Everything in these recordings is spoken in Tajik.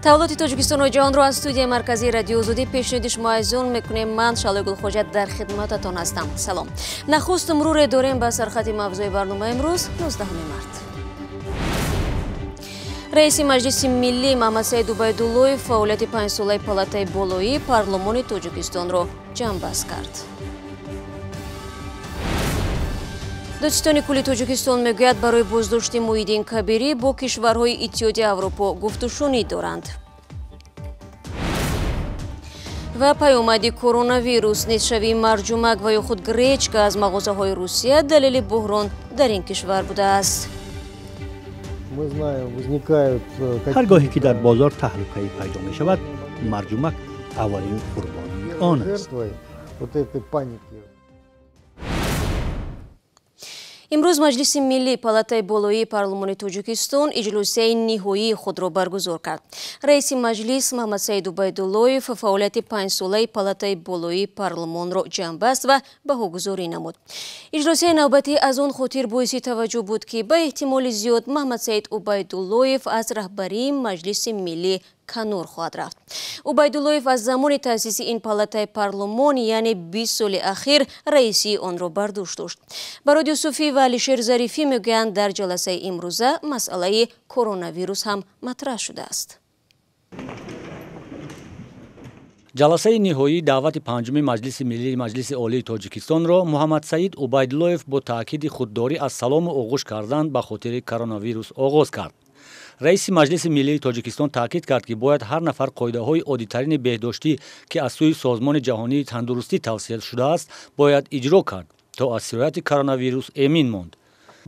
Таваллуди Тоҷикистону ҷаҳонро аз студияи марказии Радиои Озодӣ пешниҳоди шумо азизон мекунем. Ман Шалои Гулхоҷа дар хидмататон ҳастам. Салом. Нахуст муруре дорем ба сархати мавзӯи барномаи имрӯз, 19 март. Раиси Маҷлиси Миллӣ Муҳаммадсаид Убайдуллоев фаъолияти панҷсолаи палатаи болоии парлумони Тоҷикистонро ҷамъбаст кард. Додситони кулли Тоҷикистон мегӯяд, барои боздошти Муҳиддин Кабирӣ бо кишварҳои Иттиҳоди Аврупо гуфтушунид доранд. Ва паёмади коронавирус, нестшавии марҷумак ва ё худ гречка аз мағозаҳои Русия далели буҳрон дар ин кишвар будааст. Ҳар гоҳе ки дар бозор таҳлукае пайдо мешавад, марҷумак аввалин қурбонии он аст. Имрӯз Маҷлиси Миллӣ палатаи болоии парлумони Тоҷикистон иҷлосияи ниҳоии худро баргузор кард. Раиси маҷлис Муҳаммадсаид Убайдуллоев фаъолияти панҷсолаи палатаи болоии парлумонро ҷамъбаст ва баҳогузорӣ намуд. Иҷлосияи навбатӣ аз он хотир боиси таваҷҷӯҳ буд, ки ба эҳтимоли зиёд Муҳаммадсаид Убайдуллоев аз раҳбарии Маҷлиси Миллӣ канор хоҳад рафт. Убайдуллоев аз замони таъсиси ин палатаи парлумон, яъне 20 соли ахир, раисии онро бар дӯш дошт. Барод Юсуфӣ ва Алишер Зарифӣ мегӯянд, дар ҷаласаи имрӯза масъалаи коронавирус ҳам матраҳ шудааст. Ҷаласаи ниҳоии даъвати панҷуми Маҷлиси Миллии Маҷлиси Олии Тоҷикистонро Муҳаммадсаид Убайдуллоев бо таъкиди худдорӣ аз салому оғӯш кардан ба хотири коронавирус оғоз кард. Раиси Маҷлиси Миллии Тоҷикистон таъкид кард, ки бояд ҳар нафар қоидаҳои оддитарини беҳдоштӣ, ки аз сӯи Созмони ҷаҳонии тандурустӣ тавсия шудааст, бояд иҷро кард, то аз сирояти коронавирус эмин монд.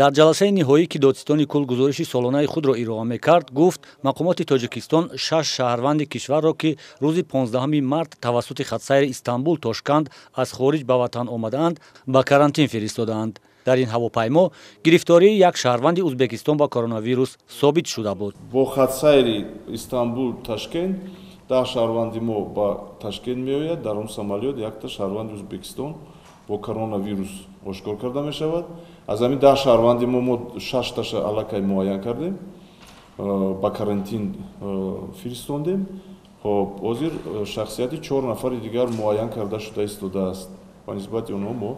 Дар ҷаласаи ниҳоӣ, ки додситони кул гузориши солонаи худро ироа мекард, гуфт мақомоти Тоҷикистон 6 шаҳрванди кишварро, ки рӯзи 15 март тавассути хатсайри Истанбул Тошканд аз хориҷ ба ватан омадаанд, ба карантин фиристодаанд. Дар ин ҳавопаймо гирифтории як шаҳрванди Узбекистон ба коронавирус собит шуда буд. Бо хатсайри Истанбул Ташкент 10 шаҳрванди мо ба Ташкент меояд. Дар он самолёт якта шаҳрванди Узбекистон бо коронавирус ошкор карда мешавад. Аз ҳамин 10 шаҳрванди мо 6таша аллакай муайян кардем, ба карантин фиристондем. Хоб, ҳозир шахсияти 4 нафари дигар муайян карда шуда истодааст. Ба нисбати онҳо мо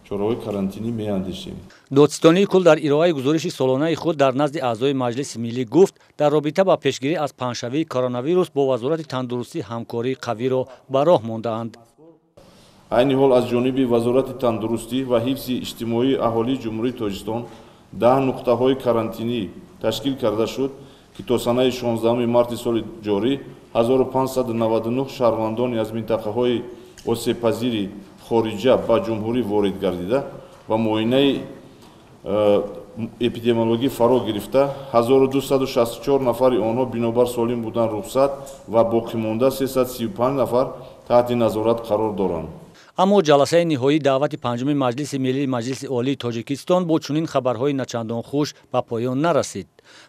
чораҳои карантинӣ меандешем. Додситонии кул дар ироаи гузориши солонаи худ дар назди аъзои Маҷлиси Миллӣ гуфт, дар робита ба пешгирӣ аз паҳншавии коронавирус бо Вазорати тандурустӣ ҳамкории қавиро ба роҳ мондаанд. Айни ҳол аз ҷониби Вазорати тандурустӣ ва ҳифзи иҷтимоии аҳолии Ҷумҳурии Тоҷикистон 10 нуқтаҳои карантинӣ ташкил карда шуд, ки то санаи 16 марти соли ҷорӣ 1599 шаҳрвандони аз минтақаҳои осебпазири хориҷа ба ҷумҳурӣ ворид гардида ва муоинаи эпидемиологӣ фаро гирифта, 1264 нафари онҳо бинобар солим будан рухсат ва боқимонда 335 нафар таҳти назорат қарор доранд. Аммо ҷаласаи ниҳоии даъвати панҷуми Маҷлиси Миллии Маҷлиси Олии Тоҷикистон бо чунин хабарҳои начандон хуш ба поён нарасид.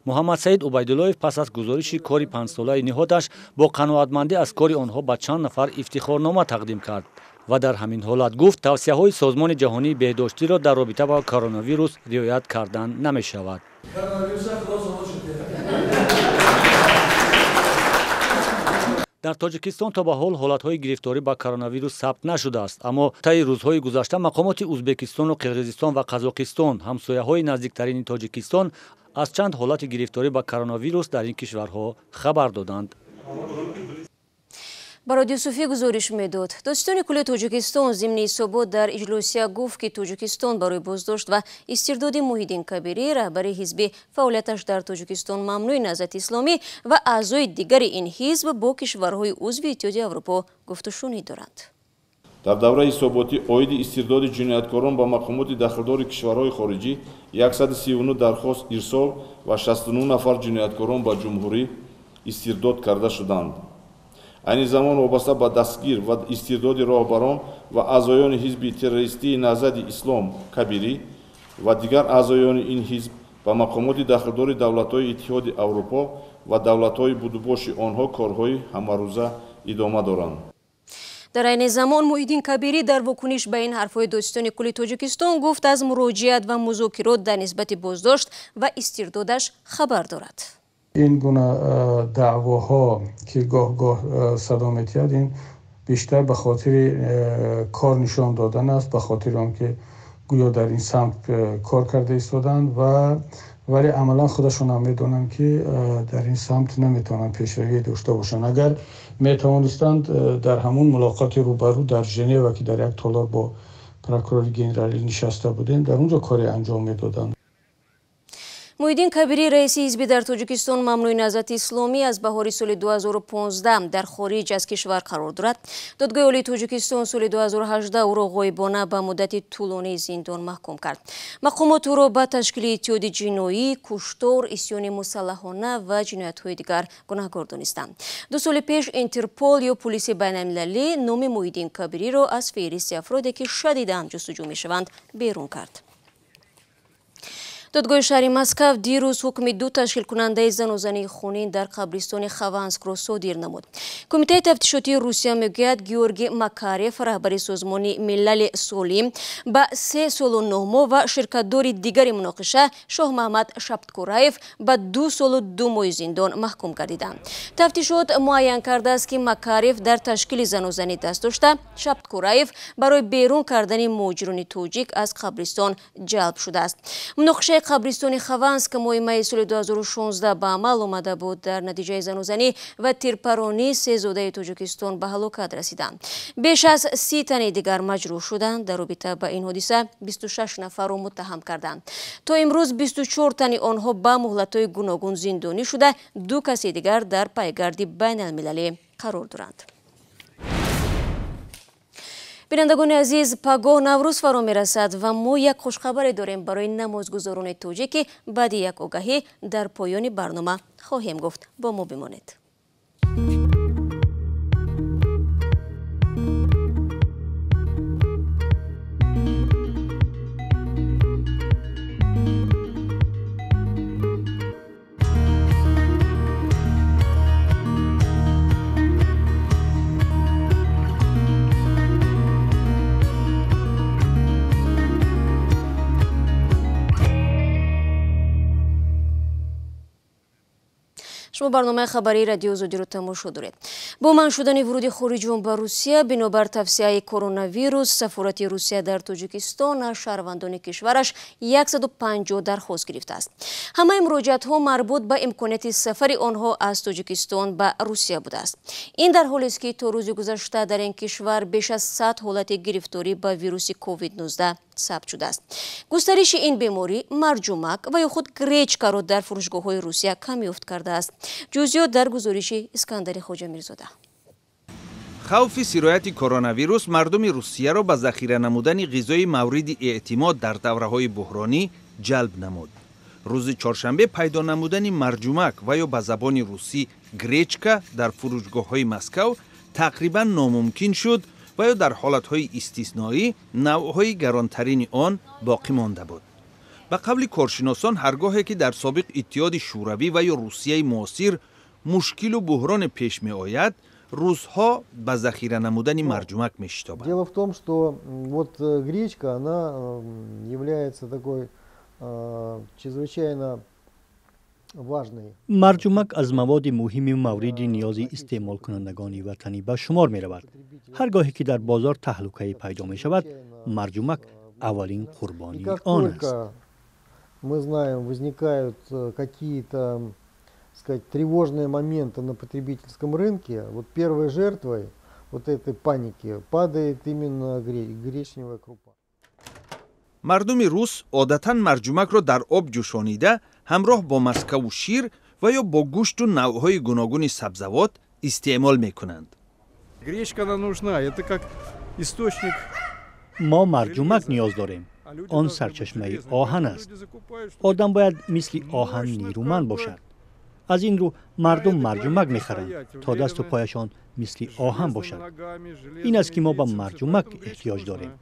Муҳаммадсаид Убайдуллоев пас аз гузориши кори панҷсолаи ниҳодаш бо қаноатмандӣ аз кори онҳо ба чанд нафар ифтихорнома тақдим кард ва дар ҳамин ҳолат гуфт, тавсияҳои Созмони ҷаҳонии беҳдоштиро дар робита ба коронавирус риоят кардан намешавад. Дар Тоҷикистон то ба ҳол ҳолатҳои гирифторӣ ба коронавирус сабт нашудааст, аммо таи рӯзҳои гузашта мақомоти Узбекистону Қирғизистон ва Қазоқистон, ҳамсояҳои наздиктарини Тоҷикистон, аз чанд ҳолати гирифторӣ ба коронавирус дар ин кишварҳо хабар доданд. Барод Юсуфӣ гузориш медод. Додситони кулли Тоҷикистон зимни ҳисобот дар иҷлосия гуфт, ки Тоҷикистон барои боздошт ва истирдоди Муҳиддин Кабирӣ, раҳбари ҳизби фаъолияташ дар Тоҷикистон мамнӯи Наҳзати Исломӣ ва аъзои дигари ин ҳизб бо кишварҳои узви Иттиҳоди Аврупо гуфтушунид доранд. Дар давраи ҳисоботӣ оиди истирдоди ҷинояткорон ба мақомоти дахлдори кишварҳои хориҷӣ 139 дархост ирсол ва 69 нафар ҷинояткорон ба ҷумҳурӣ истирдод карда шуданд. Айни замон вобаста ба дастгир ва истирдоди роҳбарон ва аъзоёни ҳизби террористии Наҳзати Ислом Кабирӣ ва дигар аъзоёни ин ҳизб ба мақомоти дахлдори давлатҳои Иттиҳоди Аврупо ва давлатҳои будубоши онҳо корҳои ҳамарӯза идома доранд. Дар айни замон Муҳиддин Кабирӣ дар вокуниш ба ин ҳарфҳои додситони кулли Тоҷикистон гуфт, аз муроҷиат ва музокирот дар нисбати боздошт ва истирдодаш хабар дорад. Ин гуна даъвоҳо, ки гоҳ-гоҳ садо медиҳад, ин бештар ба хотири кор нишон додан аст, ба хотири он ки гӯё дар ин самт кор карда истоданд, вале амалан худашон ҳам медонанд, ки дар ин самт наметавонанд пешравӣ дошта бошанд. Агар метавонистанд, дар ҳамон мулоқоти рӯбарӯ дар Женева, ки дар як толор бо прокурори генералӣ нишаста будем, дар онҷо коре анҷом медоданд. Муҳиддин Кабирӣ, раиси ҳизби дар Тоҷикистон мамнӯи Наҳзати Исломӣ, аз баҳори соли 2015 дар хориҷ аз кишвар қарор дорад. Додгоҳи Олии Тоҷикистон соли 2018 ӯро ғоибона ба муддати тӯлонии зиндон маҳкум кард. Мақомот ӯро ба ташкили иттиҳоди ҷиноӣ, куштор, исёни мусаллаҳона ва ҷиноятҳои дигар гунаҳкор донистанд. 2 соли пеш Интерпол ё пулиси байналмилалӣ номи Муҳиддин Кабириро аз феҳристи афроде, ки шадидан ҷустуҷӯ мешаванд, берун кард. Додгоҳи шаҳри Москав дирӯз ҳукми 2 ташкилкунандаи занозании хунин дар қабристони Хованскро содир намуд. Кумитаи тафтишотии Русия мегӯяд, Георгий Макарев, раҳбари созмони Миллали Солим, ба 3 солу 9 моҳ ва ширкатдори дигари муноқиша Шоҳмаҳмад Шабткураев ба 2 солу 2 моҳи зиндон маҳкум гардиданд. Тафтишот муайян кардааст, ки Макарев дар ташкили занозанӣ даст дошта, Шабткураев барои берун кардани муҳоҷирони тоҷик аз қабристон ҷалб шудааст. Муноқишаи қабристони Хованск моҳи майи соли 2016 ба амал омада буд. Дар натиҷаи занозанӣ ва тирпаронӣ 3 зодаи Тоҷикистон ба ҳалокат расиданд. Беш аз 30 тани дигар маҷрӯҳ шуданд. Дар робита ба ин ҳодиса 26 нафарро муттаҳам карданд. То имрӯз 24 тани онҳо ба муҳлатҳои гуногун зиндонӣ шуда, 2 каси дигар дар пайгарди байналмилалӣ қарор доранд. Бинандагони азиз, пагоҳ Наврӯз фаро мерасад ва мо як хушхабаре дорем барои намозгузорони тоҷик, ки баъди як огаҳӣ дар поёни барнома хоҳем гуфт. Бо мо бимонед. Шумо барномаи хабарии Радио Озодиро тамошо доред. Бо манъ шудани вуруди хориҷиён ба Русия бинобар тавсияи коронавирус, сафорати Русия дар Тоҷикистон аз шаҳрвандони кишвараш 150 дархост гирифтааст. Ҳамаи муроҷиатҳо марбут ба имконияти сафари онҳо аз Тоҷикистон ба Русия будааст. Ин дар ҳолест, ки то рӯзи гузашта дар ин кишвар беш аз 100 ҳолати гирифторӣ ба вируси COVID-19 сабт шудааст. Густариши ин беморӣ марҷумак ва ё худ гречкаро дар фурӯшгоҳҳои Русия камёфт кардааст. Ҷузъиёт дар гузориши Искандари Хоҷамирзода. Хавфи сирояти коронавирус мардуми Русияро ба захира намудани ғизои мавриди эътимод дар давраҳои буҳронӣ ҷалб намуд. Рӯзи чоршанбе пайдо намудани марҷумак ва ё ба забони русӣ гречка дар фурӯшгоҳҳои Москав тақрибан номумкин шуд ва ё дар ҳолатҳои истисноӣ навъҳои гаронтарини он боқӣ монда буд. Ба қавли коршиносон, ҳаргоҳе ки дар собиқ Иттиҳоди Шӯравӣ ва ё Русияи муосир мушкилу буҳроне пеш меояд, русҳо ба захира намудани марҷумак мешитобанд. Дело в том, что вот гречка, она является такой чрезвычайно важной. Марҷумак аз маводи муҳими мавриди ниёзи истеъмолкунандагони ватанӣ ба шумор меравад. Ҳар гоҳе ки дар бозор таҳлукае пайдо мешавад, марҷумак аввалин қурбонии он аст. Мы знаем, возникают какие-то, сказать, тревожные моменты на потребительском рынке. Вот первой жертвой вот этой паники падает именно гречневая крупа. Мардуми рус одатан марҷумакро дар об ҷӯшонида ҳамроҳ бо маскаву шир ва ё бо гӯшту навъҳои гуногуни сабзавот истеъмол мекунанд. Гречка нам нужна, это как источник. Мо марҷумак ниёз дорем. Он сарчашмаи оҳан аст. Одам бояд мисли оҳан нерӯманд бошад. Аз ин рӯ мардум марҷумак мехаранд, то дасту пояшон мисли оҳан бошад. Ин аст, ки мо ба марҷумак эҳтиёҷ дорем.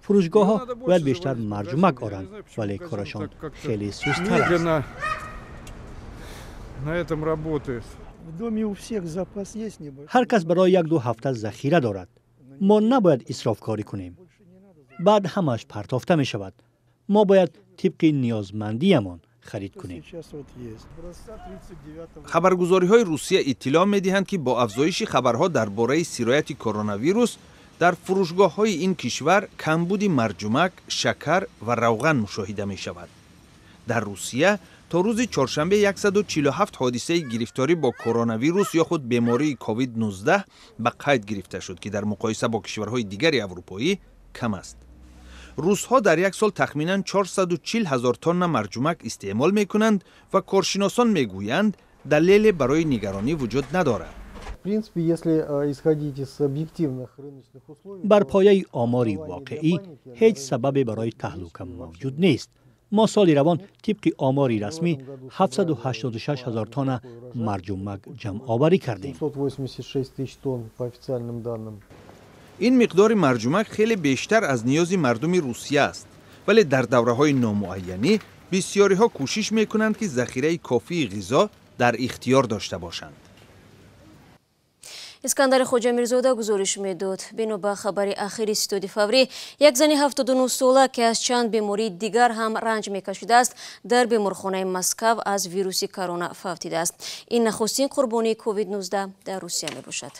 Фурӯшгоҳҳо бояд бештар марҷумак оранд, вале корашон хеле сусттар аст. Ҳар кас барои 1-2 ҳафта захира дорад. Мо набояд исрофкорӣ кунем. Баъд ҳамааш партофта мешавад. Мо бояд тибқи ниёзмандиямон харид кунем. Хабаргузориҳои Русия иттилоъ медиҳанд, ки бо афзоиши хабарҳо дар бораи сирояти коронавирус дар фурӯшгоҳҳои ин кишвар камбуди марҷумак, шакар ва равған мушоҳида мешавад. Дар Русия то рӯзи чоршанбе 147 ҳодисаи гирифторӣ бо коронавирус ё худ бемории COVID-19 ба қайд гирифта шуд, ки дар муқоиса бо кишварҳои дигари аврупоӣ кам аст. Русҳо дар як сол тахминан 440 ҳазор тонна марҷумак истеъмол мекунанд ва коршиносон мегӯянд, далеле барои нигаронӣ вуҷуд надорад. Бар пояи омори воқеӣ ҳеҷ сабабе барои таҳлука мавҷуд нест. Мо соли равон тибқи омори расмӣ 786 ҳазор тонна марҷумак ҷамъоварӣ кардем. Ин миқдори марҷумак хеле бештар аз ниёзи мардуми Русия аст, вале дар давраҳои номуайянӣ бисёриҳо кӯшиш мекунанд, ки захираи кофии ғизо дар ихтиёр дошта бошанд. Искандари Хоҷамирзода гузориш медод. Бино ба хабари ахири ситоди фаврӣ, як зани 79 сола, ки аз чанд бемории дигар ҳам ранҷ мекашидааст, дар беморхонаи Москав аз вируси корона фавтидааст. Ин нахустин қурбонии COVID-19 дар Русия мебошад.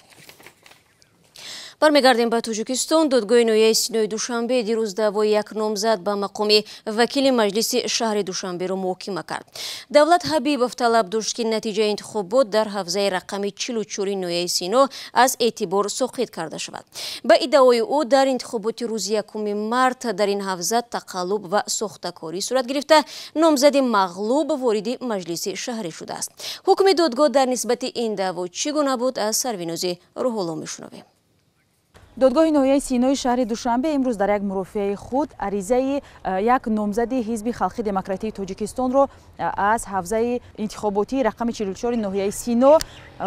Бармегардем ба Тоҷикистон. Додгоҳи ноҳияи Синои Душанбе дирӯз даъвои як номзад ба мақоми вакили маҷлиси шаҳри Душанберо муҳокима кард. Давлат Ҳабибов талаб дошт, ки натиҷаи интихобот дар ҳавзаи рақами 44 ноҳияи Сино аз эътибор соқит карда шавад. Ба иддаои ӯ, дар интихоботи рӯзи 1 март дар ин ҳавза тақаллуб ва сохтакорӣ сурат гирифта, номзади мағлуб вориди маҷлиси шаҳрӣ шудааст. Ҳукми додгоҳ дар нисбати ин даъво чӣ гуна буд, аз Сарвинози Рӯҳулло мешунавем. Додгоҳи ноҳияи Синои шаҳри Душанбе имрӯз дар як мурофиаи худ аризаи як номзади Ҳизби халқи демократии Тоҷикистонро аз ҳавзаи интихоботии рақами 44 ноҳияи Сино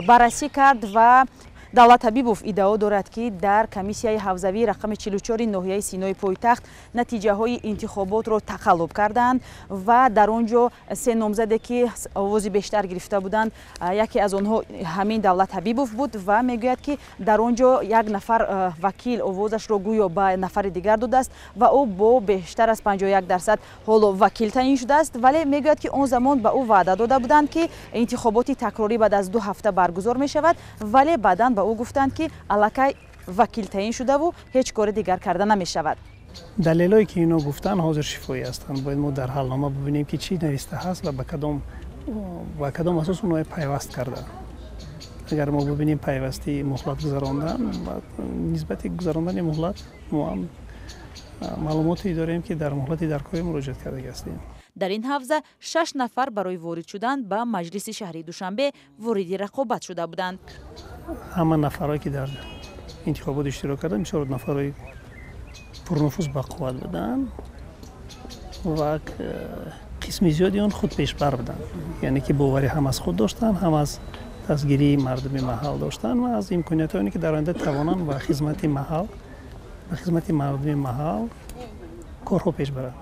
баррасӣ кард ва Давлат Ҳабибов иддао дорад, ки дар комиссияи ҳавзавии рақами 44 ноҳияи Синои пойтахт натиҷаҳои интихоботро тақаллуб карданд ва дар он ҷо се номзаде, ки овози бештар гирифта буданд, яке аз онҳо ҳамин Давлат Ҳабибов буд ва мегӯяд, ки дар он ҷо як нафар вакил овозашро гӯё ба нафари дигар додааст ва ӯ бо бештар аз 51% ҳоло вакил таъин шудааст, вале мегӯяд, ки он замон ба ӯ ваъда дода буданд, ки интихоботи такрорӣ баъд аз 2 ҳафта баргузор мешавад, вале баъдан ба ӯ гуфтанд, ки аллакай вакил таъин шудаву ҳеҷ кори дигар карда намешавад. Далелое ки ино гуфтанд, ҳозир шифоӣ ҳастанд. Бояд мо дар ҳалнома бибинем, ки чӣ нависта ҳаст ва ба кадом асос онҳое пайваст кардаанд. Агар мо бибинем пайвастии муҳлат гузарондан, нисбати гузарондани муҳлат мо ҳам маълумоте дорем, ки дар муҳлати даркорӣ муроҷиат кардаги ҳастем. Дар ин ҳавза 6 нафар барои ворид шудан ба маҷлиси шаҳрии Душанбе вориди рақобат шуда буданд. Ҳама нафарое ки дар интихобот иштирок карданд, бисёр нафарҳои пурнуфуз бақувват буданд ва қисми зиёди он худпешбар буданд, яъне ки боварӣ ҳам аз худ доштанд, ҳам аз дастгирии мардуми маҳал доштанд ва аз имкониятҳое, ки дар оянда тавонанд ба хизмати маҳал, ба хизмати мардуми маҳал корҳо пеш баранд.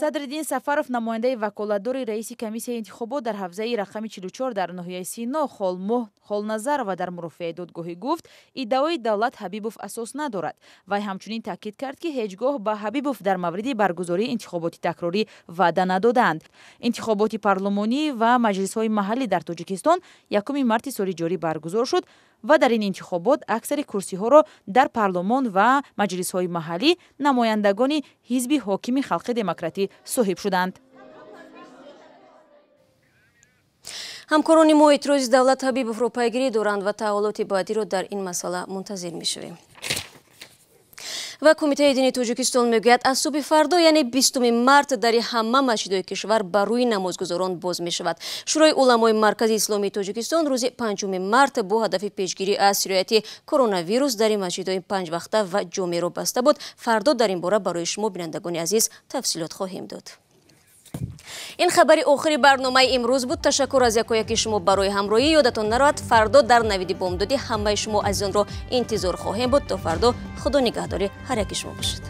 Садриддин Сафаров, намояндаи ваколатдори раиси комиссияи интихобот дар ҳавзаи рақами 44 дар ноҳияи Сино Холмоҳ Холназарова дар мурофиаи додгоҳӣ гуфт, иддаои Давлат Ҳабибов асос надорад. Вай ҳамчунин таъкид кард, ки ҳеҷ гоҳ ба Ҳабибов дар мавриди баргузории интихоботи такрорӣ ваъда надодаанд. Интихоботи парлумонӣ ва маҷлисҳои маҳаллӣ дар Тоҷикистон 1 марти соли ҷорӣ баргузор шуд ва дар ин интихобот аксари курсиҳоро дар парлумон ва маҷлисҳои маҳаллӣ намояндагони ҳизби ҳокими халқи демократӣ соҳиб шуданд. Ҳамкорони мо эътирози Давлат Ҳабибовро пайгирӣ доранд ва таҳаввулоти баъдиро дар ин масъала мунтазир мешавем. Ва Кумитаи дини Тоҷикистон мегӯяд, аз субҳи фардо, яъне 20 март, дари ҳама масҷидҳои кишвар ба рӯи намозгузорон боз мешавад. Шӯрои уламои Маркази Исломии Тоҷикистон рӯзи 5 март бо ҳадафи пешгирӣ аз сирояти коронавирус дари масҷидҳои панҷвақта ва ҷомеъро баста буд. Фардо дар ин бора барои шумо, бинандагони азиз, тафсилот хоҳем дод. Ин хабари охири барномаи имрӯз буд. Ташаккур аз якояки шумо барои ҳамроҳӣ. Ёдатон наравад, фардо дар навиди бомдодӣ ҳамаи шумо азизонро интизор хоҳем буд. То фардо Худо нигаҳдори ҳар яки шумо бошад.